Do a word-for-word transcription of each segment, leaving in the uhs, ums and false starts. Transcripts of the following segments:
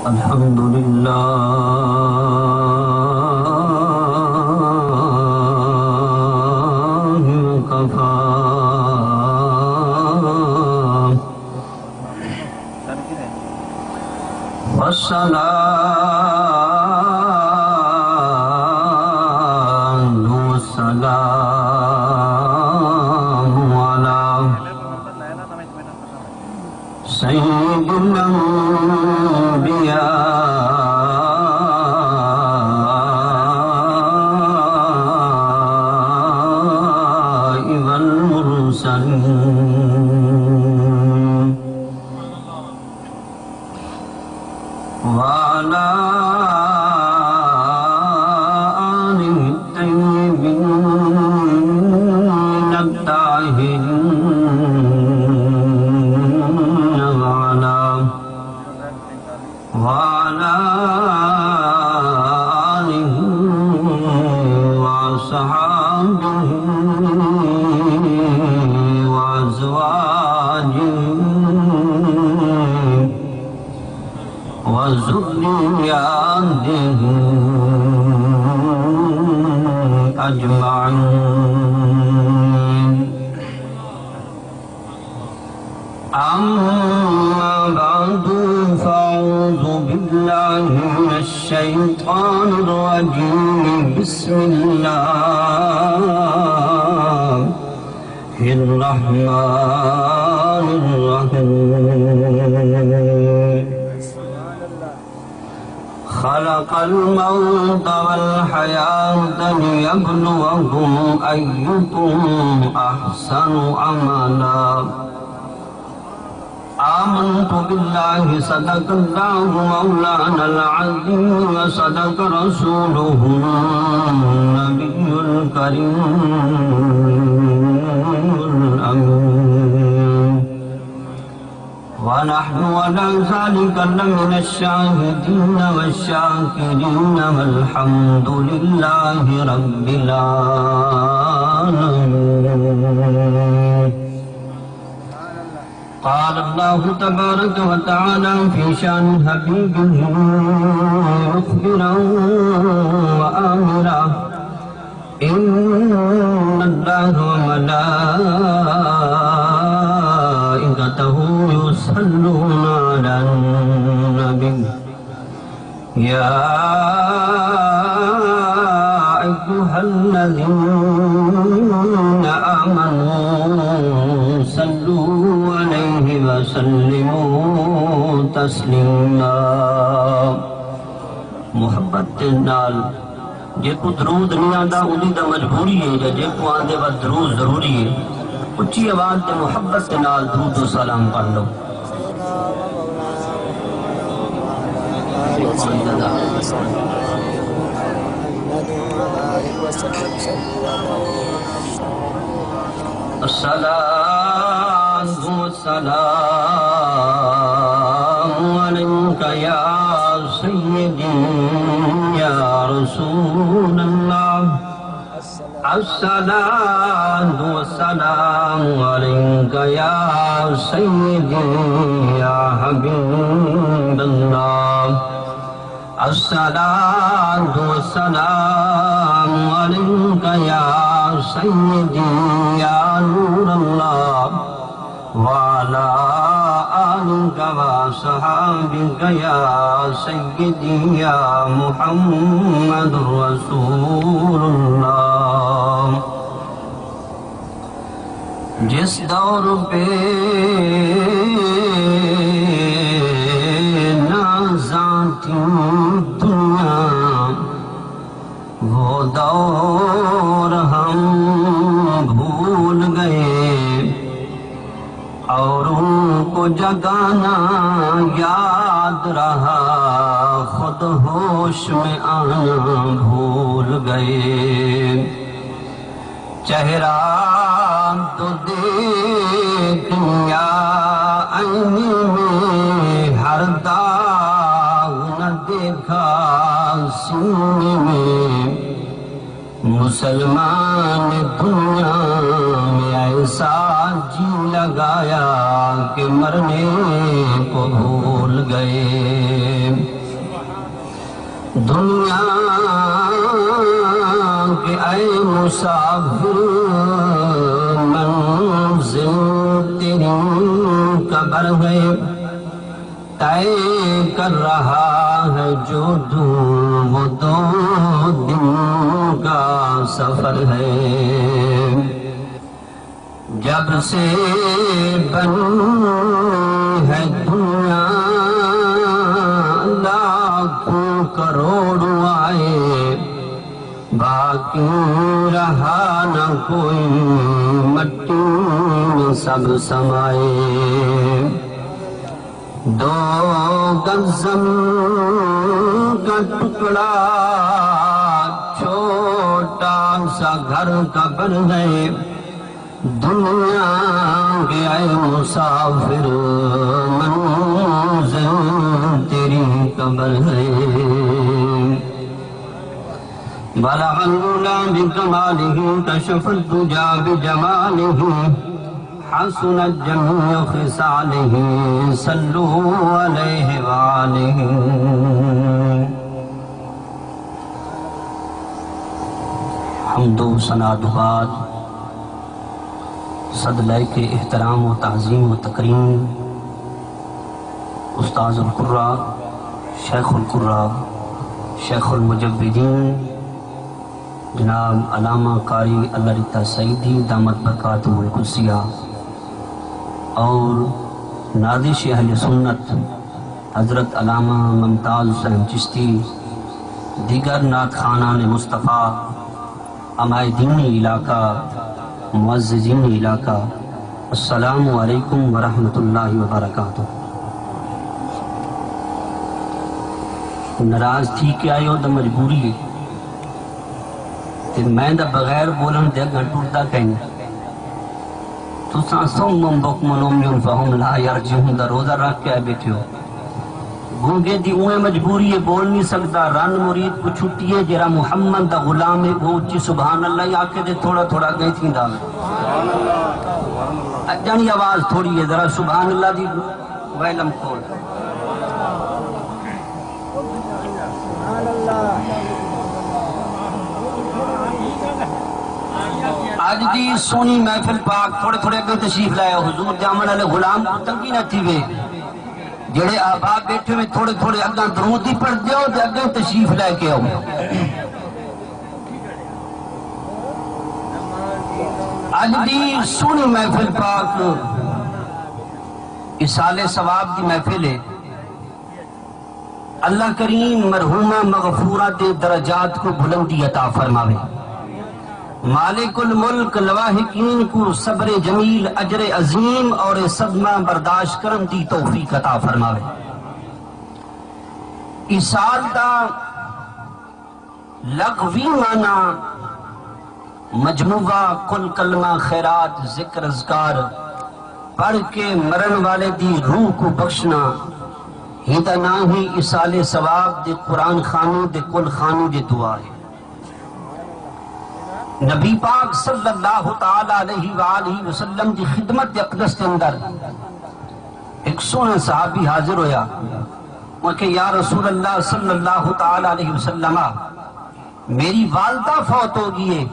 الحمد لله وكفى، والصلاة والسلام على سيد الأنبياء والمرسلين وعلى آله الطيبين الطاهرين وعلى، وعلى آله وأصحابه وأزواجه وذرياته أجمعين. أما بعد، فأعوذ بالله من الشيطان الرجيم. بسم الله الرحمن الرحيم. خلق الموت والحياة ليبلوكم أيكم أحسن عملا. آمنت بالله، صدق الله مولانا العظيم، وصدق رسوله النبي الكريم الأمين، ونحن على ذلك لمن الشاهدين والشاكرين، والحمد لله رب العالمين. قال الله تبارك وتعالى في شأن حبيبه مخبرا وآمرا: إن الله وملائكته يصلون على النبي، يا أيها الذين آمنوا صلوا عليه وسلموا تسليما۔ محبت دے نال جیکوں درود نہیں آندا، اوندی تاں مجبوری ہے، یا جیکوں آندے وقت درود ضروری ہے۔ اچھی آواز تے محبت دے نال درود و سلام پڑھ لو۔ الصلاة والسلام عليك يا سيدي يا رسول الله۔ الصلاة والسلام عليك يا سيدي يا حبيب الله۔ الصلاة والسلام عليك يا سيدي يا نور الله، وعلى آلك وأصحابك يا سيدي يا محمد رسول الله۔ جس دور پہ نازاں تھیں دنیا، وہ دور ہم بھول گئے، اور ان کو جگانا یاد رہا، خود ہوش میں آنا بھول گئے۔ چہرہ تو دیکھ لیا آئینے میں، ہر داغ نہ دیکھا سینے میں۔ مسلمان دنیا میں ایسا جی لگایا کہ مرنے کو بھول گئے۔ دنیا کے اے مسافر، منزل تیری قبر ہے، طے کر رہا ہے جو تو، وہ دو دن کا سفر ہے۔ جب سے بنی ہے دنیا، لاکھوں کروڑوں آئے، باقی رہا نہ کوئی، مٹی میں سب سمائے۔ دو گز زمین کا ٹکڑا، چھوٹا سا گھر قبر ہے۔ دنیا کے اے مسافر، منزل تیری قبر ہے۔ بلغ العلا بکمالہ، کشف الدجی بجمالہ، حسنت جمیع خصالہ، صلوا علیہ وآلہ۔ حمد و ثنا دو بعد، صد لائق احترام و تعظیم و تکریم استاذ القراء، شیخ القراء، شیخ المجودین، جناب علامہ قاری اللہ ݙتا سعیدی دامت برکاتہ القدسیہ اور نازش اہل سنت حضرت علامہ ممتاز حسین چشتی، دیگر نعت خوانان مصطفیٰ، امائے دینی علاقہ، معززین علاقہ، السلام علیکم ورحمۃ اللہ وبرکاتہ۔ ناراض تھی کے آئے ہو تاں مجبوری ہے، تے میں تاں بغیر ٻولݨ دے اڳاں ٹردا کائنی۔ تساں صم بکم عمی فہم لا یرجعون دا روزہ رکھ کے آئے ٻیٹھے ہو۔ گونگے دی اونویں مجبوری ہے، ٻول نی سڳدا۔ رن مرید کوں چھٹی ہے، جیڑھا محمد دا غلام ہے، او اچی سبحان اللہ ہی آکھے تے تھوڑا تھوڑا اڳاں ہی تھیندا وے۔ اڄݨ دی آواز تھوڑی ہے، ذرا سبحان اللہ دی ویلم کھول۔ اڄ دی سوہݨی محفل پاک، تھوڑے تھوڑے اڳے تشریف لائے، حضور دے آوݨ والے غلام کوں تنگی نہ تھیوے۔ جیڑھے احباب ٻیٹھے ہوئے، تھوڑے تھوڑے اڳاں درود دی پڑھ ݙیو تے اڳاں تشریف لے کے آؤ۔ اڄ دی سوہݨی محفل پاک ایصال ثواب دی محفل ہے۔ اللہ کریم مرحومہ مغفورہ دے درجات کوں بلندی عطا فرماوے۔ مالک الملک لواحقین کوں صبر جمیل، اجر عظیم اور صدمہ برداشت کرݨ دی توفیق عطا فرماوے۔ ایصال دا لغوی معنی مجموعہ کل کلمہ خیرات ذکر اذکار پڑھ کے مرݨ والے دی روح کوں بخشݨا، ہیندا ناں ہی ایصال ثواب دی قرآن خوانی دے کل خوانی دی دعا ہے۔ نبی پاک صلی اللہ تعالی علیہ وآلہ وسلم دی خدمت اقدس دے اندر ہک سوہݨا صحابی حاضر ہویا۔ او آکھے، یا رسول اللہ صلی اللہ تعالی علیہ وسلم، میری والدہ فوت ہو ڳئی ہے،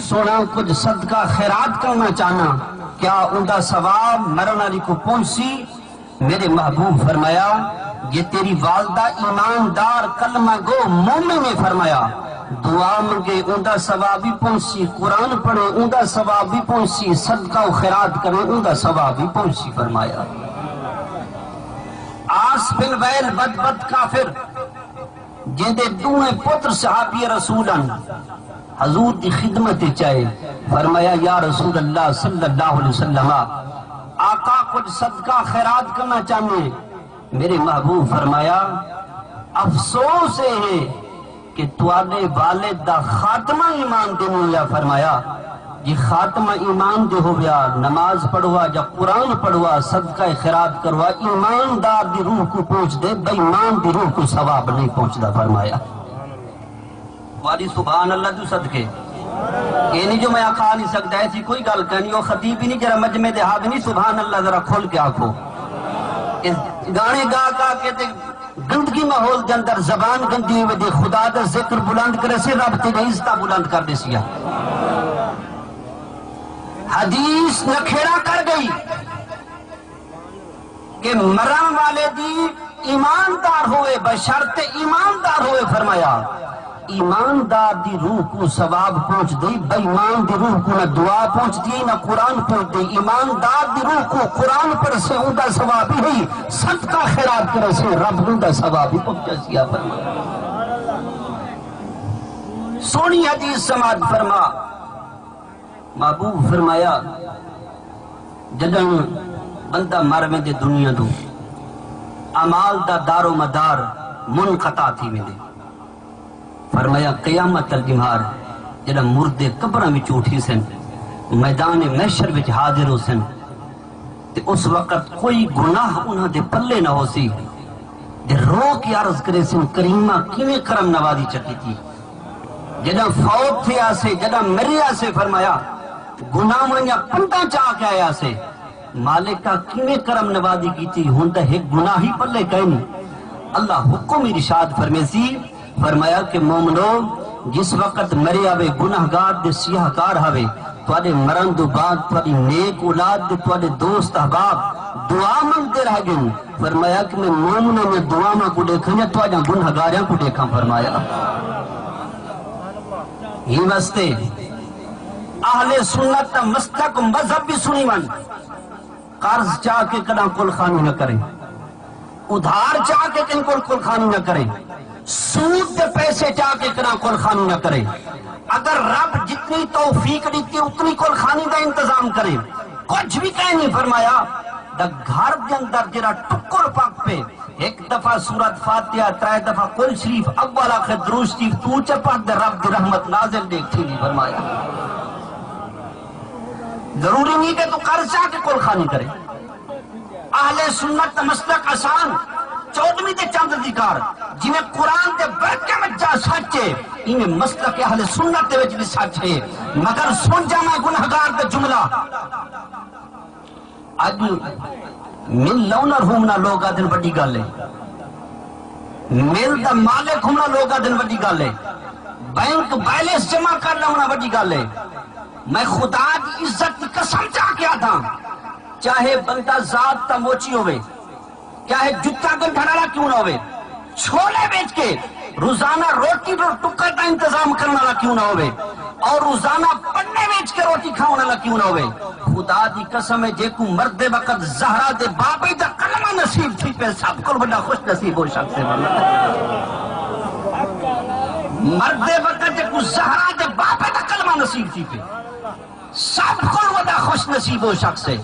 سوہݨا کجھ صدقہ خیرات کرݨا چاہنا، کیا اوندا ثواب مرݨ والی کوں پہنچسی؟ میرے محبوب فرمایا، جے تیری والدہ ایماندار کلمہ گو مومن ہے، فرمایا، دعا منگے اوندا ثواب وی پہنچسی، قرآن پڑھے اوندا ثواب وی پہنچسی، صدقہ و خیرات کرے اوندا ثواب وی پہنچسی، فرمایا۔ عاص بن وائل بد بد کافر، جیندے ݙوہیں پتر صحابی رسول ہن، حضور دی خدمت اچ آئے، فرمایا، یا رسول اللہ صلی اللہ علیہ وسلم، آقا کجھ صدقہ خیرات کرݨا چاہندے۔ میرے محبوب فرمایا، افسوس اے ہے کہ تہاݙے والد دا خاتمہ ایمان دے نہیں ہویا۔ فرمایا، جے خاتمہ ایمان دے ہویا، نماز پڑھوا یا قرآن پڑھوا، صدقہ خیرات کروا، ایماندار دی روح کوں پہنچدے، بے ایمان دی روح کوں ثواب نہیں پہنچدا۔ فرمایا، واری سبحان اللہ دے صدقے۔ اے نہیں جو میں آکھا نہیں سڳدا، ایسی کوئی ڳالھ کائنی۔ او خطیب ہی نہیں جیڑھا مجمع دے ہا وی نہیں، سبحان اللہ ذرا کھل کے آکھو۔ اے گانے ڳا ڳا کے تے گندگی ماحول دے اندر زبان گندی ہووے تے خدا دا ذکر بلند کریسے، رب تیݙی عزتاں بلند کر ݙیسی۔ حدیث نخیڑا کر ڳئی کہ مرݨ والے دی ایماندار ہووے، بشرط ایماندار ہووے۔ فرمایا، ایماندار دی روح کوں ثواب پہنچدے، بے ایمان دی روح کوں نہ دعا پہنچدی، نہ قرآن پہنچدے۔ ایماندار دی روح کوں قرآن پڑھسے، اوندا ثواب ہی ہے، صدقہ خیرات کریسے، رب اوندا ثواب ہی پہنچیسی۔ آ فرمایا، سوہݨی حدیث سماعت فرما۔ محبوب فرمایا، جݙاں بندہ مر ویندے دنیا توں، اعمال دا دار و مدار منقطع تھی ویندے۔ فرمایا، قیامت دا ݙیہاڑ جݙاں مردے قبراں وچوں اٹھیسن، میدان محشر وچ حاضر ہوسن، تے اس وقت کوئی گناہ انہاں دے پلے نہ ہوسی۔ تے رو کے عرض کریسن، کریمہ کیویں کرم نوازی چا کیتی۔ جݙاں فوت تھیاسے، جݙاں مریاسے، فرمایا، گناہاں دیاں پنداں چا کے آیاسے، مالکا کیویں کرم نوازی کیتی، ہݨ تاں ہک گناہ ہی پلے کائنی۔ اللہ حکم ارشاد فرمیسی، فرمایا کہ مومنو، جس وقت مریا وے گناہگار تے سیاہکار ہاوے، تہاݙے مرݨ توں بعد تہاݙی نیک اولاد تے تہاݙے دوست احباب دعا منگدے رہ ڳن۔ فرمایا کہ میں مومناں دیاں دعاواں کوں ݙیکھاں یا تہاݙیاں گنہگاریاں کوں ݙیکھاں۔ فرمایا، ایں واسطے اہل سنت دا مسلک، مذہب وی سݨی ونڄ، قرض چا کے کݙاں کل خوانی نہ کریں، ادھار چا کے کہیں کول کل خوانی نہ کریں، سود دے پیسے چا کے کݙاں کل خوانی نہ کریں۔ اگر رب جتنی توفیق ݙتی، اتنی کل خوانی دا انتظام کریں۔ کجھ وی کائنی۔ فرمایا، دا گھر دے اندر جیڑھا ٹکر پک پئے، ہک دفعہ سورۃ فاتحہ، ترائے دفعہ قل شریف، اول آخر درود شریف توں چا پڑھ تے رب دی رحمت نازل ݙیکھ تھیندی۔ فرمایا، ضروری نہیں کہ توں قرض چا کے کل خوانی کریں۔ اہل سنت دا مسلک آسان، چودھویں دے چند دی کار، جیویں قرآن دے ورقے وچ جا سچ ہے، ایویں مسلک اہل سنت دے وچ وی سچ ہے۔ مگر سݨ جاواں گنہگار دا جملہ، اڄ مل اونر ہووݨا لوک آہدن وݙی ڳالھ ہے، مل دا مالک ہووݨا لوک آہدن وݙی ڳالھ ہے، بینک بیلنس جمع کر لیوݨا وݙی ڳالھ ہے۔ میں خدا دی عزت دی قسم چا کے آہداں، چاہے بندہ ذات دا موچی ہووے، چاہے جتاں ڳنڈھݨ والا کیوں نہ ہووے، چھولے ویچ کے روزانہ روٹی دے ٹکر دا انتظام کرݨ والا کیوں نہ ہووے، اور روزانہ پنے ویچ کے روٹی کھاوݨ والا کیوں نہ ہووے، خدا دی قسم ہے، جیکوں مردے وقت زہرا دے بابے دا کلمہ نصیب تھی پئے، سب کول وݙا خوش نصیب او شخص ہے۔ مردے وقت جیکوں زہرا دے بابے دا کلمہ نصیب تھی پئے، سب کول وݙا خوش نصیب او شخص ہے۔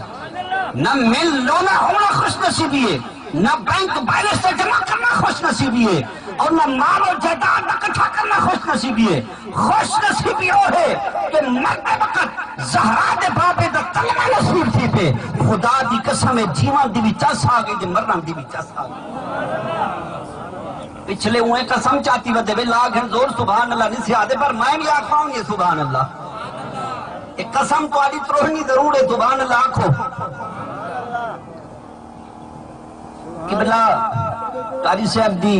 نہ مل لونا ہووݨا خوش نصیبی ہے، نہ بینک بیلنس تے جمع کرݨا خوش نصیبی ہے، اور نہ مال و جائیداد دا اکٹھا کرݨا خوش نصیبی ہے۔ خوش نصیبی او ہے کہ مردے وقت زہرا دے بابے دا کلمہ نصیب تھی پئے۔ خدا دی قسم ہے، جیوݨ دی وی چس آ ڳئی تے مرݨ دی وی چس آ ڳئی۔ پچھلے اونویں قسم چاتی ودے وے، لا گھن زور سبحان اللہ نہیں سی آہدے، پر میں وی آکھاں گے سبحان اللہ۔ اے قسم تہاݙی تروہنی ضرور ہے، سبحان اللہ آکھو۔ قبلہ قاری صاحب دی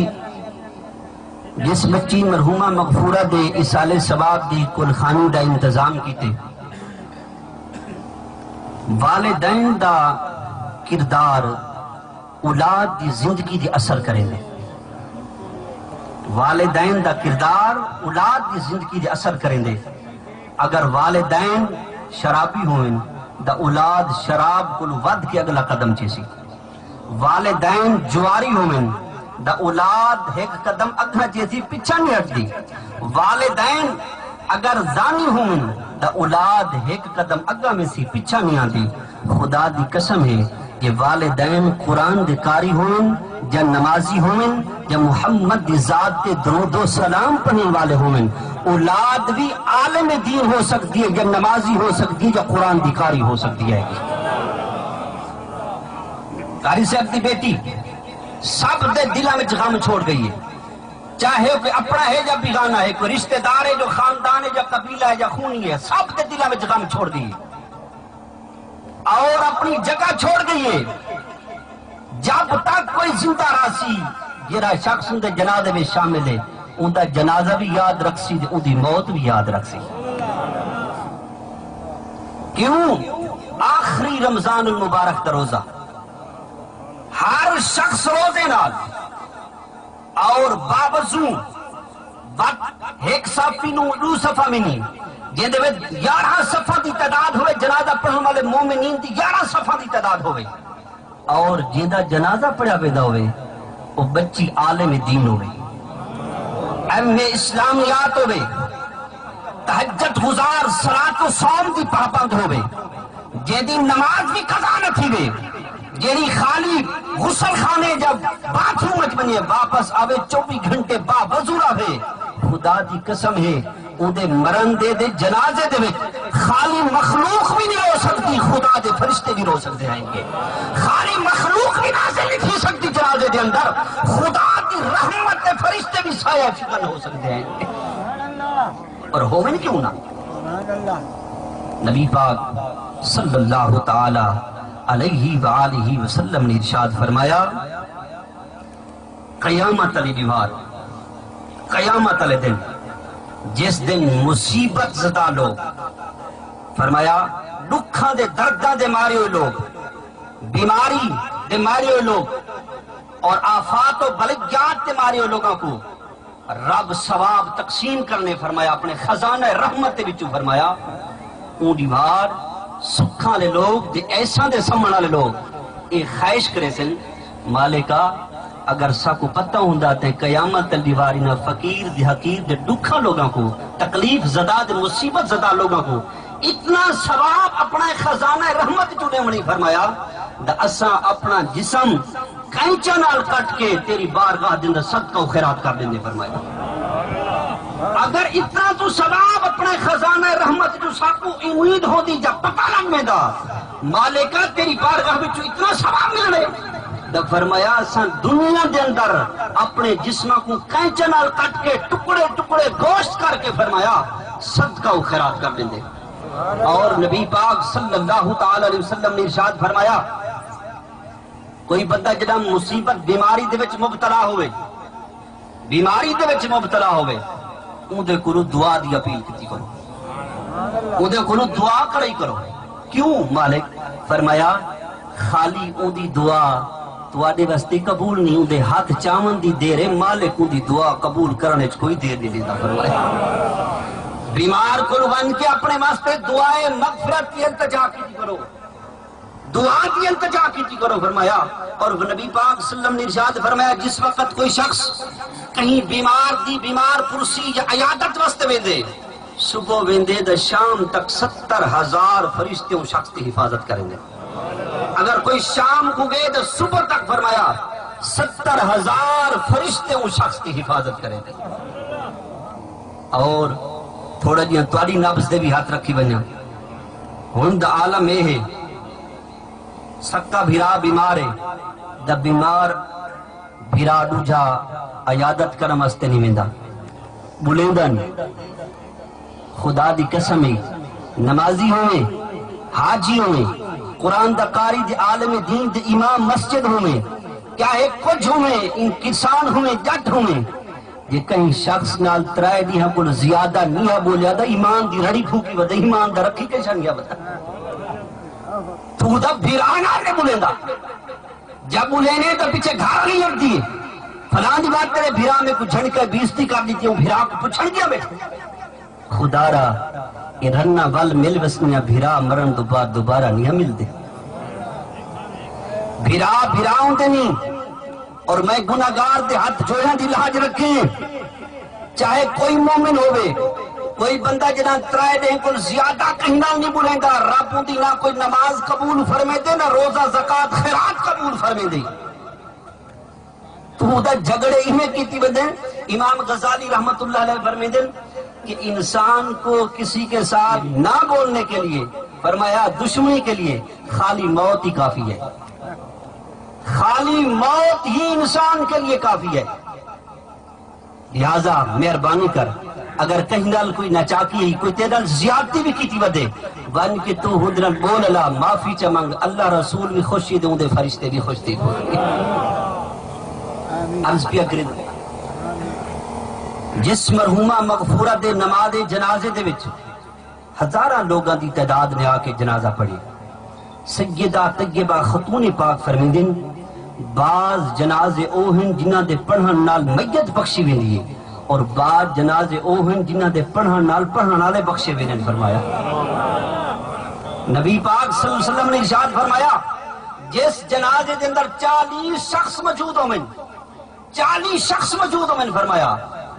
جس بچی مرحومہ مغفورہ دے ایصال ثواب دی کل خوانی دا انتظام کیتے، والدین دا کردار اولاد دی زندگی تے اثر کریندے۔ والدین دا کردار اولاد دی زندگی تے اثر کریندے۔ اگر والدین شرابی ہوون تاں اولاد شراب کولوں ودھ کے اڳلا قدم چیسی۔ والدین جواری ہوون تاں اولاد ہک قدم اڳاں چیسی، پچھاں نہیں ہٹدی۔ والدین اگر زانی ہوون تاں اولاد ہک قدم اڳاں ویسی، پچھاں نہیں آندی۔ خدا دی قسم ہے، جے والدین قرآن دے قاری ہوون یا نمازی ہوون یا محمد دی ذات تے درود و سلام پڑھݨ والے ہوون، اولاد وی عالم دین ہو سڳدی ہے یا نمازی ہو سڳدی ہے یا قرآن دی قاری ہو سڳدی ہے۔ قاری صاحب دی بیٹی سب دے دلاں وچ غم چھوڑ ڳئی ہے، چاہے کوئی اپݨا ہے یا بیگانہ ہے، کوئی رشتہ دار ہے جو خاندان ہے یا قبیلہ ہے یا خونی ہے، سب دے دلاں وچ غم چھوڑ ڳئی ہے اور اپݨی جگہ چھوڑ ڳئی ہے۔ جب تک کوئی زندہ راہسی، جیڑھا شخص اوندے جنازے وچ شامل ہے، اوندا جنازہ وی یاد رکھسی تے اوندی موت وی یاد رکھسی۔ کیوں؟ آخری رمضان المبارک دا روزہ، ہر شخص روزے نال اور باوضو، وت ہک صافی نوں ݙو صفاں مینی، جیندے وچ یارہاں صفاں دی تعداد ہووے، جنازہ پڑھݨ والے مومنین دی یارہاں صفاں دی تعداد ہووے، اور جیندا جنازہ پڑھیا ویندا ہووے، او بچی عالم دین ہووے، ایم اے اسلامیات ہووے، تہجد گزار، صلاۃ و صوم دی پابند ہووے، جیندی نماز وی قضا نہ تھیوے، جیڑھی خالی غسل خانے یا باتھ روم وچ ونڄے، واپس آوے، چووی گھنٹے باوضو رہے، خدا دی قسم ہے، اوندے مرندے دے جنازے دے وچ خالی مخلوق وی نہیں رو سڳدی، خدا دے فرشتے وی رو سڳدے ہن گے۔ خالی مخلوق وی نازل نہیں تھی سڳدی جنازے دے اندر، خدا دی رحمت دے فرشتے وی سایہ فکن ہو سڳدے ہن گے۔ اور ہوون کیوں نہ؟ نبی پاک صلی اللہ تعالی علیہ وآلہ وسلم نے ارشاد فرمایا، قیامت علی ݙیہاڑ، قیامت والے دن، جس دن مصیبت زدہ لوگ، فرمایا، ݙکھاں دے، درداں دے مارے ہوئے لوگ، بیماری دے مارے ہوئے لوگ، اور آفات و بلجات دے مارے ہوئے لوگاں کوں رب ثواب تقسیم کرݨے، فرمایا، اپݨے خزانہ رحمت دے وچوں، فرمایا، اوں ݙیہاڑ سکھاں والے لوگ تے احسان دے سمݨ والے لوگ اے خواہش کریسن، مالکا، اگر ساکوں پتہ ہوندا تے قیامت دے ݙیہاڑ انہاں فقیر دے، حقیر دے، ݙکھاں لوگاں کوں، تکلیف زدہ دے، مصیبت زدہ لوگاں کوں اتنا ثواب اپݨا خزانہ رحمت چوں ݙیوݨی، فرمایا، تے اساں اپݨا جسم کینچاں نال کٹ کے تیری بارگاہ دے اندر صدقہ و خیرات کر ݙیندے، فرمایا۔ اگر اتنا توں ثواب اپݨے خزانہ رحمت چوں ساکوں امید ہوندی یا پتہ لڳ ویندا، مالکا، تیری بارگاہ وچوں اتنا ثواب ملݨے، تے فرمایا، اساں دنیا دے اندر اپݨے جسماں کوں کینچاں نال کٹ کے، ٹکڑے ٹکڑے گوشت کر کے، فرمایا، صدقہ و خیرات کر ݙیندے۔ اور نبی پاک صلی اللہ تعالی علیہ وسلم نے ارشاد فرمایا، کوئی بندہ جݙاں مصیبت، بیماری دے وچ مبتلا ہووے، بیماری دے وچ مبتلا ہووے، اوندے کولوں دعا دی اپیل کیتی کرو، اوندے کولوں دعا کرائی کرو۔ کیوں مالک؟ فرمایا، خالی اوندی دعا تہاݙے واسطے قبول نہیں، اوندے ہتھ چاوݨ دی دیر ہے، مالک اوندی دعا قبول کرݨ وچ کوئی دیر نہیں ݙیندا، فرمایا۔ بیمار کول ونڄ کے اپݨے واسطے دعائے مغفرت دی التجا کیتی کرو، دعا دی التجا کیتی کرو، فرمایا۔ اور نبی پاک صلی اللہ علیہ وسلم نے ارشاد فرمایا، جس وقت کوئی شخص کہیں بیمار دی بیمار پرسی یا عیادت واسطے ویندے، صبح ویندے تے شام تک ستر ہزار فرشتے اوں شخص دی حفاظت کریندے۔ اگر کوئی شام کوں ڳئے تے صبح تک، فرمایا، ستر ہزار فرشتے اوں شخص دی حفاظت کریندے۔ اور تھوڑا جیہاں تہاݙی نبض دے وی ہتھ رکھی ونڄاں۔ ہݨ دا عالم اے ہے، سکا بھرا بیمار ہے، دا بیمار بھرا ݙوجھا عیادت کرݨ واسطے نہیں ویندا، ٻلیندا نہیں۔ خدا دی قسم ہے، نمازی ہوویں، حاجی ہوویں، قرآن دا قاری تے عالم دین تے امام مسجد ہوویں، چاہے کجھ ہوویں، ان کسان ہوویں، ڄٹ ہوویں، جے کہیں شخص نال ترائے ݙینہاں کولوں زیادہ نیا ٻولیا تاں ایمان دی رڑی پھوکی ودے، ایمان دا رکھی کے شنگیا ودے۔ توں دا بھرا نال نہیں ٻلیندا۔ جب ٻلینے تاں پچھے گھر آلی لڑدی ہے، فلاں دی وات تیݙے بھرا میکوں جھنکے بے عزتی کر ݙتی، اوں بھرا کوں پچھݨ کیا ٻیٹھے؟ خدا را، اے رناں ول مل وسنیاں، بھرا مرݨ توں بعد دوبارہ نہیں ملدے۔ بھرا بھرا ہوندے نہیں۔ اور میں گناہگار دے ہتھ جوڑیاں دی لاج رکھیں، چاہے کوئی مومن ہووے، کوئی بندہ جݙاں ترائے ݙینہہ کول زیادہ کہیں نال نہیں ٻلیندا، رب اوندی نہ کوئی نماز قبول فرمیندے، نہ روزہ، زکوٰۃ، خیرات قبول فرمیندے۔ توں دا جھگڑے ایویں کیتی ودے۔ امام غزالی رحمت اللہ علیہ فرمیندن کہ انسان کو کسی کے ساتھ نہ بولنے کے لیے، فرمایا، دشمنی کے لیے خالی موت ہی کافی ہے۔ خالی موت ہی انسان کے لیے کافی ہے۔ لہذا مہربانی کر، اگر کہیں نال کوئی ناچاکی ہے، کوئی تیرے نال زیادتی بھی کیتی ودے، ونڄ کے توں اوندے نال ٻول الا، معافی چا منگ، اللہ رسول بھی خوش تھی تے اوندے فرشتے بھی خوش تھی۔ عرض پیا کرے۔ جس مرحومہ مغفورہ دے نماز جنازے دے وچ ہزاراں لوگاں دی تعداد نے آ کے جنازہ پڑھی، سیدہ طیبہ خاتون پاک فرمیندن، بعض جنازے او ہن جنہاں دے پڑھن نال میت بخشی ویندی ہے، اور بعض جنازے او ہن جنہاں دے پڑھن نال پڑھن والے بخشے ویندن۔ فرمایا، نبی پاک صلی اللہ علیہ وسلم نے ارشاد فرمایا، جس جنازے دے اندر چالیس شخص موجود ہوون، چالیس شخص موجود ہوون، فرمایا،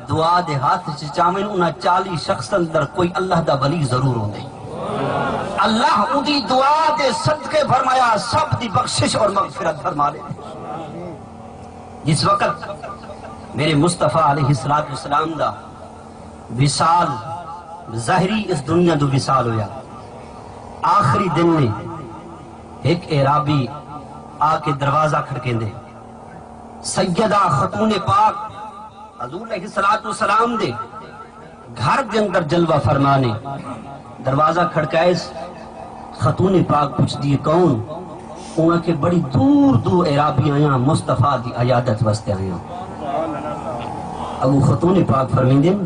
دعا دے ہاتھ چ چاون، انہاں چالیس شخص اندر کوئی اللہ دا ولی ضرور ہوندے۔ اللہ اودی دعا دے صدقے، فرمایا، سب دی بخشش اور مغفرت فرما لے۔ جس وقت میرے مصطفیٰ علیہ الصلوۃ والسلام دا وصال، ظاہری اس دنیا دو وصال ہویا، آخری دن نے ہک اعرابی آ کے دروازہ کھڑکیندے۔ سیدہ خاتون پاک حضور علیہ الصلوۃ والسلام دے گھر دے اندر جلوہ فرما نے۔ دروازہ کھڑکائس، خاتون پاک پچھدی ہے، کون؟ انہاں کے بڑی دور دو اعرابی آیاں، مصطفیٰ دی عیادت واسطے آیاں۔ اگوں خاتون پاک فرمیندن،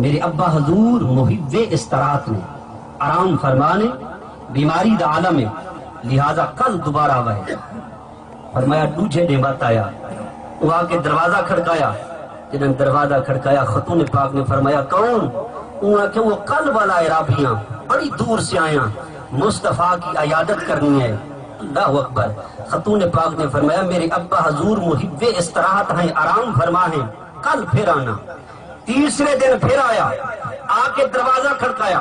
میرے ابا حضور محب استراحت نے، آرام فرما نے، بیماری دا عالم ہے، لہذا کل دوبارہ آوے۔ فرمایا، ݙوجھے ݙینہہ وت آیا۔ او آ کے دروازہ کھڑکایا۔ جݙاں دروازہ کھڑکایا، خاتون پاک نے فرمایا، کون؟ اوں آکھیا، وہ کل والا اعرابی ہاں، بڑی دور سے آیا، مصطفیٰ کی عیادت کرنی ہے۔ اللہ اکبر۔ خاتون پاک نے فرمایا، میرے ابا حضور محب استراحت ہیں، آرام فرما ہیں، کل پھر آنا۔ تیسرے دن پھر آیا، آ کے دروازہ کھڑکایا۔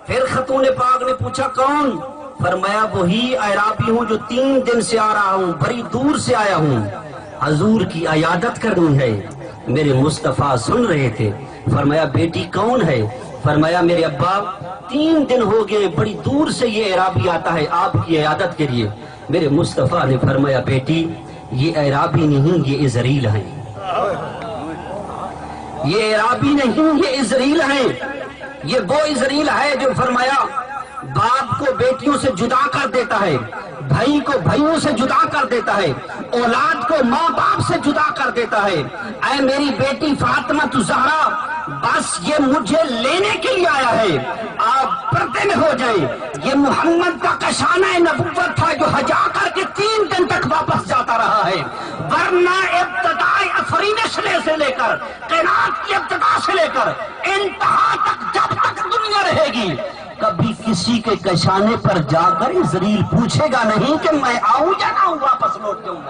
پھر خاتون پاک نے پوچھا، کون؟ فرمایا، وہی اعرابی ہوں جو تین دن سے آ رہا ہوں، بڑی دور سے آیا ہوں، حضور کی عیادت کرنی ہے، میرے مصطفیٰ سن رہے تھے۔ فرمایا، بیٹی کون ہے؟ فرمایا، میرے ابا، تین دن ہو گئے، بڑی دور سے یہ اعرابی آتا ہے، آپ کی عیادت کے لیے۔ میرے مصطفیٰ نے فرمایا، بیٹی، یہ اعرابی نہیں، یہ عزرائیل ہیں۔ یہ اعرابی نہیں، یہ عزرائیل ہیں۔ یہ وہ عزرائیل ہے جو، فرمایا، باپ کو بیٹیوں سے جدا کر دیتا ہے، بھائی کو بھائیوں سے جدا کر دیتا ہے، اولاد کو ماں باپ سے جدا کر دیتا ہے۔ اے میری بیٹی فاطمہ زہرا، بس یہ مجھے لینے کے لیے آیا ہے، آپ پردے میں ہو جائیں۔ یہ محمد کا کاشانۂ نبوت تھا جو حجا کر کے تین دن تک واپس جاتا رہا ہے، ورنہ ابتدائے افرینش لے سے لے کر، کائنات کی ابتدا سے لے کر انتہا تک، جب تک دنیا رہے گی، کبھی کسی کے کاشانے پر جا کر عزرائیل پوچھے گا نہیں کہ میں آؤں یا نہ آؤں، واپس لوٹ جاؤں۔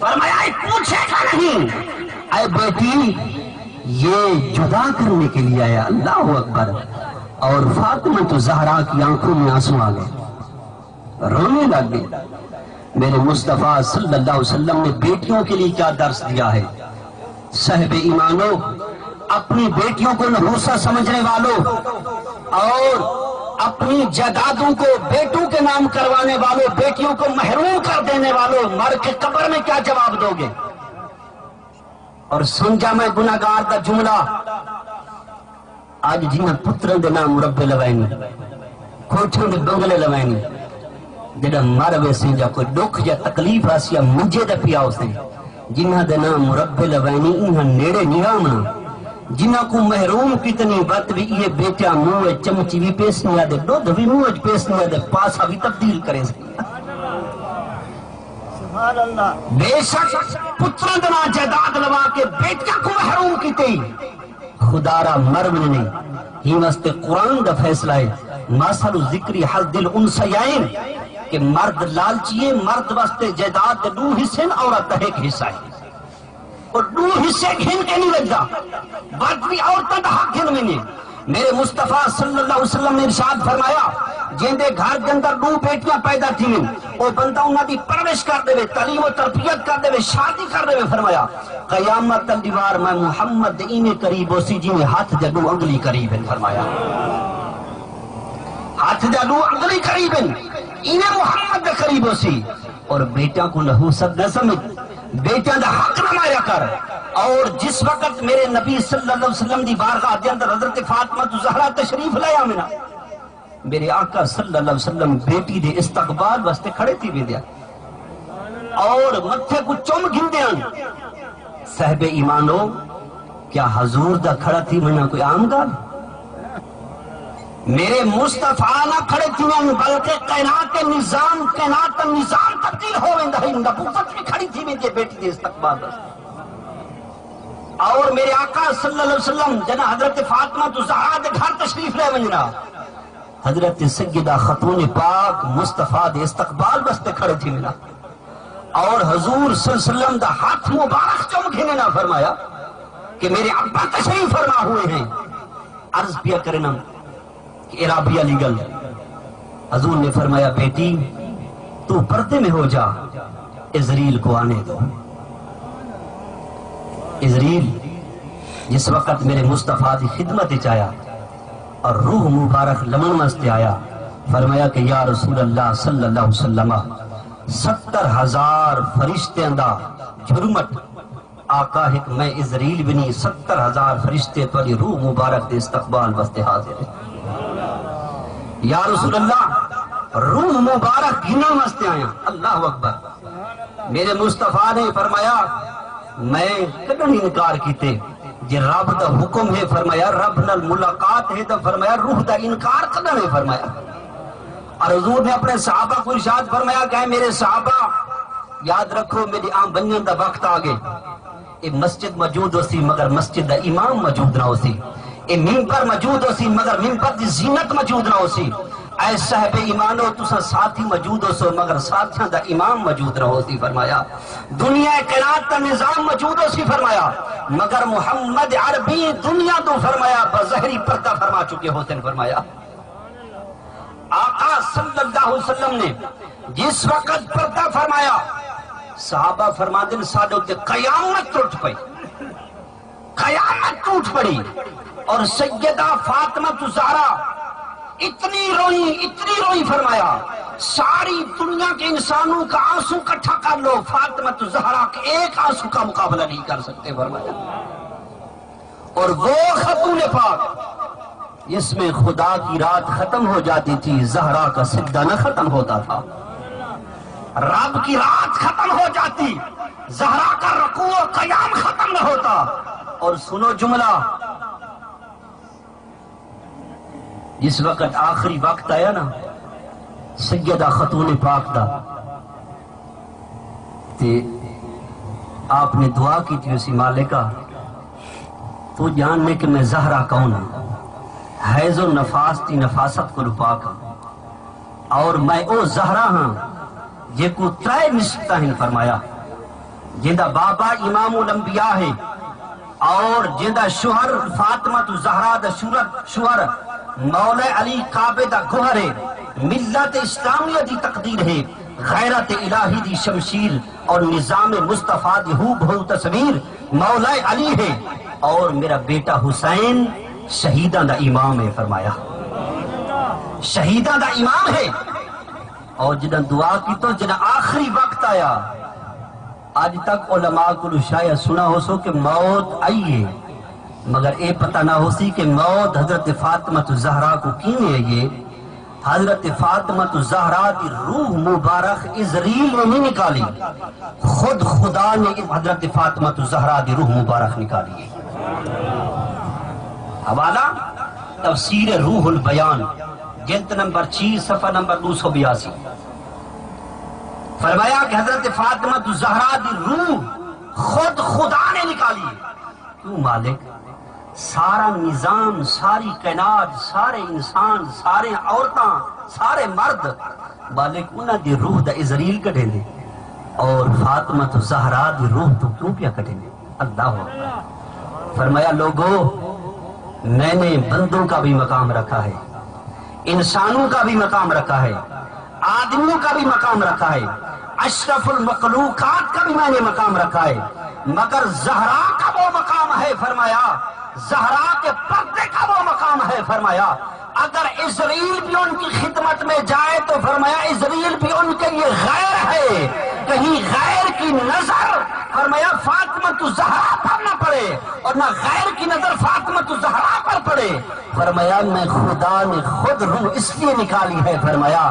فرمایا، پوچھے گا نہیں، اے بیٹی، یہ جدا کرنے کے لیے آیا۔ اللہ اکبر۔ اور فاطمہ زہرا کی آنکھوں میں آنسو آ گئے، رونے لگ گئے۔ میرے مصطفیٰ صلی اللہ علیہ وسلم نے بیٹیوں کے لیے کیا درس دیا ہے؟ صاحب ایمانو، اپنی بیٹیوں کو نحوسہ سمجھنے والوں اور اپنی جائیدادوں کو بیٹوں کے نام کروانے والوں، بیٹیوں کو محروم کر دینے والوں، مر کے قبر میں کیا جواب دو گے؟ اور سمجھا میں گناہگار دا جملہ، اڄ جنہاں پتراں دے ناں مربے لوائنی، کوٹھیاں دے بنگلے لوائنی، جݙاں مر ویسیں یا کوئی ݙکھ یا تکلیف آسی یا منجے تے پیا ہوسیں، جنہاں دے ناں مربے لوائنی، انہاں نیڑے نی آوݨا۔ جنہاں کوں محروم کیتنی، وت وی ایہے بیٹیاں منہ وچ چمچی وی پیسنی آ تے ݙدھ وی منہ وچ پیسنی آ تے پاسا وی تبدیل کریسن۔ بے شک پتراں دے ناں جائیداد لوا کے بیٹیاں کوں محروم کیتے، خدا را مر ونڄݨے۔ ہیں واسطے قرآن دا فیصلہ ہے، مثل الذکر حظ الانثیین، کہ مرد لالچی ہے، مرد واسطے جائیداد دے ݙو حصے ہن، عورت دا ہک حصہ ہے۔ او ݙو حصے گھن کے نہیں وڄدا، ودھ وی عورتاں دا حق گھن ویندے۔ میرے مصطفیٰ صلی اللہ علیہ وسلم نے ارشاد فرمایا، جیندے گھر دے اندر ݙو بیٹیاں پیدا تھیون، او بندہ انہاں دی پرورش کر ݙیوے، تعلیم و تربیت کر ݙیوے، شادی کر ݙیوے، فرمایا، قیامت دا ݙیوار میں محمد دے ایویں قریب ہوسی جیویں ہتھ دے ݙو انگلی قریب ہن۔ فرمایا، ہتھ دے ݙو انگلی قریب ہن، ایویں محمد دے قریب ہوسی۔ اور بیٹیاں کوں نحوست نہ سمجھ، بیٹیاں دا حق نہ ماریا کر۔ اور جس وقت میرے نبی صلی اللہ علیہ وسلم دی بارگاہ دے اندر حضرت فاطمہ زہرا تشریف لے آوینا، میرے آقا صلی اللہ علیہ وسلم بیٹی دے استقبال واسطے کھڑے تھی ویندے۔ اور متھے کوں چم گھندے ہن۔ صاحب ایمانو، کیا حضور دا کھڑا تھی ونڄݨا کوئی عام ڳالھ؟ میرے مصطفیٰ نہ کھڑے تھیون، بلکہ کائنات نظام، کائنات دا نظام تبدیل ہو ویندا ہے، نبوت بھی کھڑی تھی ویندی ہے بیٹی دے استقبال واسطے۔ اور میرے آقا صلی اللہ علیہ وسلم جݙاں حضرت فاطمہ تو زہرا دے گھر تشریف لے ونڄݨا، حضرت سیدہ خاتون پاک مصطفیٰ دے استقبال واسطے کھڑے تھی ویندے۔ اور حضور صلی اللہ علیہ وسلم دا ہتھ مبارک چم گھننا فرمایا کہ میرے ابا تشریف فرما ہوئے ہیں۔ عرض پیا کرنا کہ اے رابعہ علی گل۔ حضور نے فرمایا، بیٹی، تو پردے میں ہو جا، عزریل کو آنے دو۔ عزریل جس وقت میرے مصطفیٰ دی خدمت وچ آیا اور روح مبارک لمن واسطے آیا، فرمایا کہ یا رسول اللہ صلی اللہ علیہ وسلم، ستر ہزار فرشتیاں دا جھرمٹ، آقا ہک میں عزریل بھی نہیں، ستر ہزار فرشتے تہاݙی روح مبارک دے استقبال واسطے حاضر ہیں۔ یا رسول اللہ، روح مبارک گھنݨ واسطے آیا۔ اللہ اکبر۔ میرے مصطفیٰ نے فرمایا، میں کݙاں انکار کیتے؟ جے رب دا حکم ہے، فرمایا، رب نال ملاقات ہے، تو فرمایا، روح دا انکار کݙاں ہے؟ فرمایا۔ اور حضور نے اپنے صحابہ کو ارشاد فرمایا کہ اے میرے صحابہ، یاد رکھو، میری آن ونڄݨ دا وقت آ ڳئے۔ اے مسجد موجود ہوسی، مگر مسجد دا امام موجود نہ ہوسی۔ اے ممبر موجود ہوسی، مگر ممبر دی زینت موجود نہ ہوسی۔ اے صاحب ایمانو، تساں ساتھی موجود ہوسو، مگر ساتھیاں دا امام موجود نہ ہوسی۔ فرمایا، دنیا کائنات دا نظام موجود ہوسی، فرمایا، مگر محمد عربی دنیا تو، فرمایا، بظاہری پردہ فرما چکے ہوسن۔ فرمایا، آقا صلی اللہ علیہ وسلم نے جس وقت پردہ فرمایا، صحابہ فرماندن، ساݙے اُتے قیامت ٹوٹ پئی، قیامت ٹوٹ پڑی۔ اور سیدہ فاطمہ زہرا اتنی روئی، اتنی روئی، فرمایا، ساری دنیا کے انسانوں کا آنسو اکٹھا کر لو، فاطمہ زہرا کے ایک آنسو کا مقابلہ نہیں کر سکتے، فرمایا۔ اور وہ خاتون پاک جس میں خدا کی رات ختم ہو جاتی تھی، زہرا کا سجدہ نہ ختم ہوتا تھا، رب کی رات ختم ہو جاتی، زہرا کا رکوع و قیام ختم نہ ہوتا۔ اور سنو جملہ، جس وقت آخری وقت آیا نا سیدہ خاتون پاک دا، تے آپ نے دعا کیتی ہوسی، مالکا، تو ڄاݨدے کہ میں زہرا کون ہاں، حیض و نفاس دی نفاست کولوں پاک ہاں، اور میں او زہرا ہاں جیکوں ترائے نسبتاں ہن، فرمایا، جیندا بابا امام الانبیاء ہے، اور جیندا شوہر فاطمہ زہرا دا شوہر، شوہر مولا علی کعبے دا گوہر ہے، ملت اسلامیہ دی تقدیر ہے، غیرت الہی دی شمشیر اور نظام مصطفیٰ دی ہو بہو تصویر مولا علی ہے، اور میرا بیٹا حسین شہیداں دا امام ہے، فرمایا، شہیداں دا امام ہے۔ اور جݙاں دعا کیتی، جݙاں آخری وقت آیا، اڄ تک علماء کولوں شاید سݨا ہوسو کہ موت آئی ہے، مگر اے پتہ نہ ہوسی کہ موت حضرت فاطمہ زہرا کوں کیویں آئی ہے۔ حضرت فاطمہ زہرا دی روح مبارک عزریل نے نہیں نکالی، خود خدا نے حضرت فاطمہ زہرا دی روح مبارک نکالی ہے۔ حوالہ تفسیر روح البیان، جلد نمبر چھ، صفحہ نمبر دو سو بیاسی۔ فرمایا کہ حضرت فاطمہ زہرا دی روح خود خدا نے نکالی۔ کیوں مالک؟ سارا نظام، ساری کائنات، سارے انسان، سارے عورتاں، سارے مرد، مالک انہاں دی روح دا عزریل کڈھیندے، اور فاطمہ زہرا دی روح توں کیوں پیا کڈھیندے؟ اللہ اکبر۔ فرمایا، لوگو، میں نے بندوں کا بھی مقام رکھا ہے، انسانوں کا بھی مقام رکھا ہے، آدمیوں کا بھی مقام رکھا ہے، اشرف المخلوقات کا بھی میں نے مقام رکھا ہے، مگر زہرا کا وہ مقام ہے، فرمایا، زہرا کے پردے کا وہ مقام ہے، فرمایا، اگر عزرائیل بھی ان کی خدمت میں جائے تو، فرمایا، عزرائیل بھی ان کے لیے غیر ہے، کہیں غیر کی نظر، فرمایا، فاطمہ زہرا پر نہ پڑے اور نہ غیر کی نظر فاطمہ زہرا پر پڑے۔ فرمایا، میں خدا نے خود روح اس لیے نکالی ہے، فرمایا،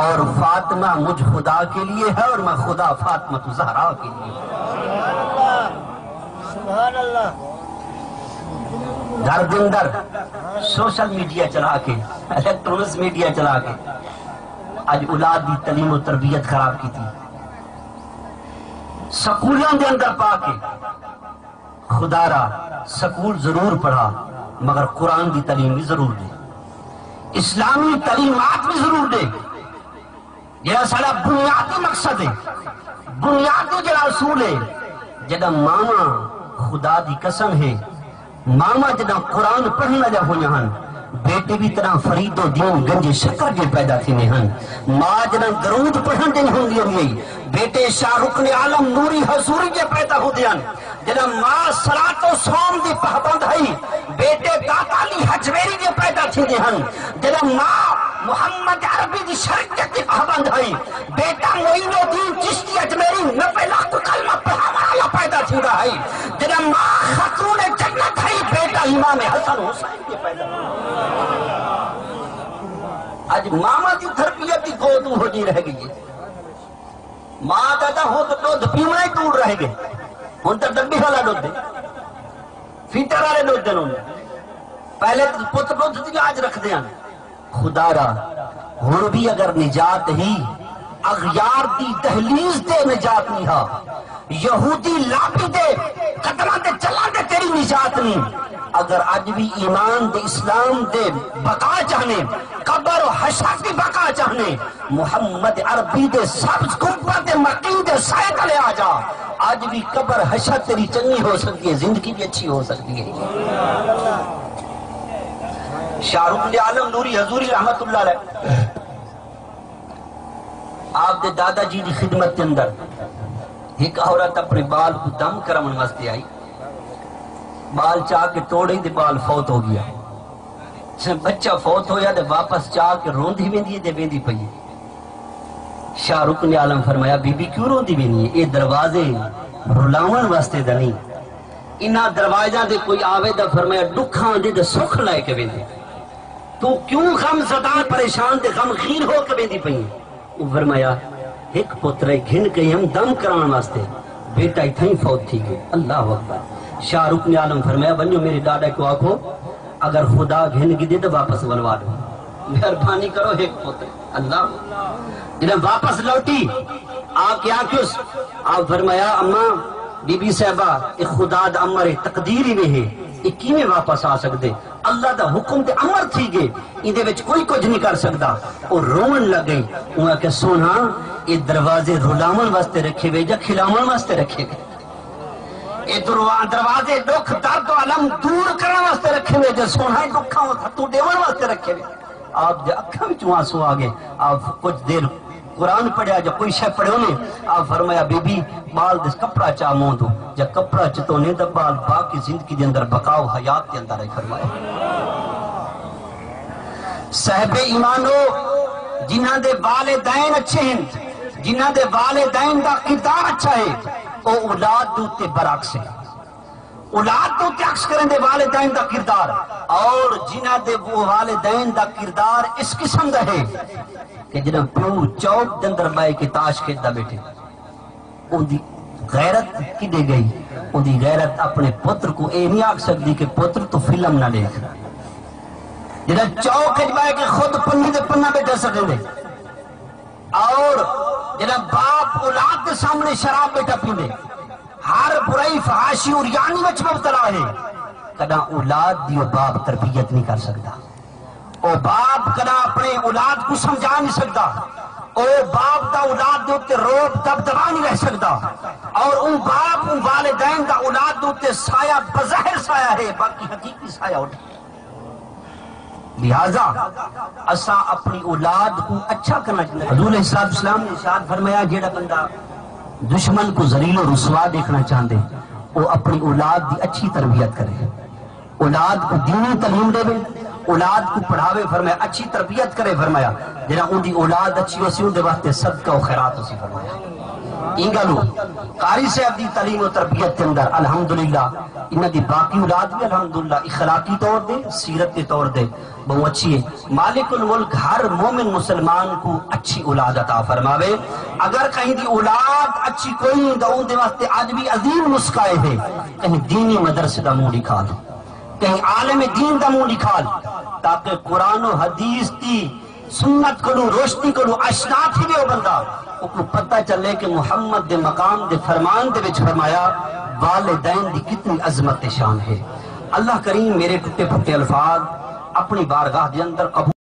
اور فاطمہ مجھ خدا کے لیے ہے اور میں خدا فاطمہ زہرا کے لیے ہوں۔ سبحان اللہ۔ گھر دے اندر سوشل میڈیا چلا کے، الیکٹرانکس میڈیا چلا کے اج اولاد دی تعلیم و تربیت خراب کیتی، سکولاں دے اندر پا کے۔ خدا را، سکول ضرور پڑھا، مگر قرآن دی تعلیم بھی ضرور ݙے، اسلامی تعلیمات بھی ضرور ݙے۔ جڑا ساݙا بنیادی مقصد ہے، بنیادی جڑا اصول ہے، جݙاں ماواں، خدا دی قسم ہے، ماواں جݙاں قرآن پڑھݨ آلیاں ہوندیاں ہن، بیٹے بھی طرح فرید و دین گنج شکر دے پیدا تھیندے ہن۔ ماں جݙاں درود پڑھݨ دے ہوندی ہوندی ہے، بیٹے شاہ رکن عالم نوری حضوری دے پیدا ہوندے ہن۔ جݙاں ماں صلاۃ و صوم دی پابند ہئی، بیٹے داتا علی ہجویری دے پیدا تھیندے ہن۔ جݙاں ماں محمد عربی دی شریعت دی پابند ہئی، بیٹا معین الدین چشتی اجمیری نوے لکھ کلمہ پڑھاوݨ والا پیدا تھیندا ہئی۔ جݙاں ماں خاتون جنت ہئی، بیٹا امام حسن حسین دے پیدا۔ اج ماواں دی تربیت دی گود اوہو جی رہ ڳئی ہے۔ ماں دا تاں ہݨ تاں ݙدھ پیوݨا ہی دور رہ ڳئے، ہݨ تاں ڈبی والا ݙدھ ہے، فیٹر والے ݙدھ ہن۔ پہلے تاں پت ݙدھ دی لاج رکھدے ہن۔ خدا را، ہݨ بھی اگر نجات ہی، اغیار دی دہلیز تے نجات نہیں ہا، یہودی لابی دے قدماں تے چلݨ تے تیری نجات نہیں۔ اگر اج بھی ایمان دے، اسلام دے بقا چاہنے، قبر و حشر دی بقا چاہنے، محمد عربی دے سبز گنبد مکین دے سائے تلے آ جا۔ اج بھی قبر حشر تیری چنگی ہو سکدی ہے، زندگی بھی اچھی ہو سکدی ہے۔ شاہ رکن عالم نوری حضوری رحمت اللہ علیہ، آپ دے دادا جی دی خدمت دے اندر ہک عورت اپݨے ٻال کوں دم کراوݨ واسطے آئی۔ ٻال چا کے توڑیں تے ٻال فوت ہو ڳیا۔ جݙاں بچہ فوت ہویا تے واپس چا کے روندی ویندی ہے تے ویندی پئی ہے۔ شاہ رکن عالم فرمایا، بی بی کیوں روندی ویندی ہے؟ اے دروازے رلاوݨ واسطے دا نہیں۔ انہاں دروازیاں دے کوئی آوے تاں، فرمایا، ݙکھاں دے تے سکھ لے کے ویندے۔ توں کیوں غم زدہ، پریشان تے غمگین ہو کے ویندی پئی ہیں؟ اوں فرمایا، ہک پتر ہے، گھن کے ہم دم کراوݨ واسطے، بیٹا اتھاں ہی فوت تھی ڳئے۔ اللہ اکبر۔ شاہ رکن عالم فرمایا، ونڄو میݙے ݙاݙا کوں آکھو، اگر خدا گھن گھدے تاں واپس ولوا ݙیو۔ مہربانی کرو، ہک پتر۔ اللہ۔ جݙاں واپس لوٹی، آ کے آکھیس، آپ فرمایا، اماں، بی بی صاحبہ، اے خدا دا امر ہے، تقدیر ہی وے ہے، اے کیویں واپس آ سڳدے؟ اللہ دا حکم تے امر تھی ڳئے، ایندے وچ کوئی کجھ نہیں کر سڳدا۔ او رووݨ لڳ ڳئی۔ اوں آکھیا، سوہݨا، اے دروازے رلاوݨ واسطے رکھے وے یا کھلاوݨ واسطے رکھے وے؟ اے دروا-، دروازے ݙکھ، درد و الم دور کرݨ واسطے رکھے وے یا سوہݨا، اے ݙکھاں کوں ہتھوں ݙیوݨ واسطے رکھے وے؟ آپ دے اکھاں وچوں آنسو آ ڳئے۔ آپ کجھ دیر قرآن پڑھیا یا کوئی شے پڑھیو نے، آپ فرمایا، بی بی، ٻال دے کپڑا چا منہ توں، یا کپڑا چتونے دا ٻال باقی زندگی دے اندر بقا و حیات دے اندر ہے، فرمایا۔ صاحب ایمانو، جنہاں دے والدین اچھے ہیں، جنہاں دے والدین دا کردار اچھا ہے، او اولاد دے اُتے برعکس ہے۔ اولاد دے اُتے عکس کریں دے والدین دا کردار، اور جنہاں دے وہ والدین دا کردار اس قسم دا ہے کہ جݙاں پیو چوک دے اندر ٻہہ کے تاش کھیݙدا ٻیٹھے، اوندی غیرت کݙے ڳئی؟ اوندی غیرت اپݨے پتر کوں اے نہیں آکھ سڳدی کہ پتر توں فلم نہ ݙیکھ۔ جݙاں چوک وچ ٻہہ کے خود پنی دے پنا ٻیٹھا سڳدے، اور جݙاں باپ اولاد دے سامݨے شراب ٻیٹھا پیندے، ہر برائی، فحاشی، عریانی وچ مبتلا ہے، کݙاں اولاد دی او باپ تربیت نہیں کر سڳدا۔ او باپ کݙاں اپݨے اولاد کوں سمجھا نہیں سڳدا۔ او باپ دا اولاد دے اُتے رعب، دبدبا نہیں رہ سڳدا۔ اور اوں باپ، اوں والدین دا اولاد دے اُتے سایہ، بظاہر سایہ ہے، باقی حقیقی سایہ اٹھ۔ لہذا اساں اپݨی اولاد کوں اچھا کرݨا چاہیے۔ حضور علیہ الصلوۃ والسلام نے ارشاد فرمایا، جیڑھا بندہ دشمن کوں ذلیل و رسوا ݙیکھݨا چاہندے، او اپݨی اولاد دی اچھی تربیت کرے، اولاد کوں دینی تعلیم ݙیوے، اولاد کوں پڑھاوے، فرمایا اچھی تربیت کرے، فرمایا جیڑھا اوندی اولاد اچھی ہوسی، اوندے واسطے صدقہ و خیرات ہوسی، فرمایا۔ ایں ڳالھوں قاری صاحب دی تعلیم و تربیت دے اندر الحمدللہ انہاں دی باقی اولاد وی الحمدللہ اخلاقی طور تے، سیرت دے طور تے ٻہوں اچھی ہے۔ مالک الملک ہر مومن مسلمان کوں اچھی اولاد عطا فرماوے۔ اگر کہیں دی اولاد اچھی کوئی نہیں تاں اوندے واسطے اڄ وی عظیم نسخہ ہے، کہیں دینی مدرسے دا منہ ݙکھا لے، کہیں عالم دین دا منہ ݙکھا لے، تاکہ قرآن و حدیث دی سنت کولوں، روشنی کولوں آشنا تھیوے او بندہ، اوکوں پتہ چلے کہ محمد دے مقام دے فرمان دے وچ فرمایا، والدین دی کتنی عظمت تے شان ہے۔ اللہ کریم میرے ٹٹے پھٹے الفاظ اپݨی بارگاہ دے اندر قبول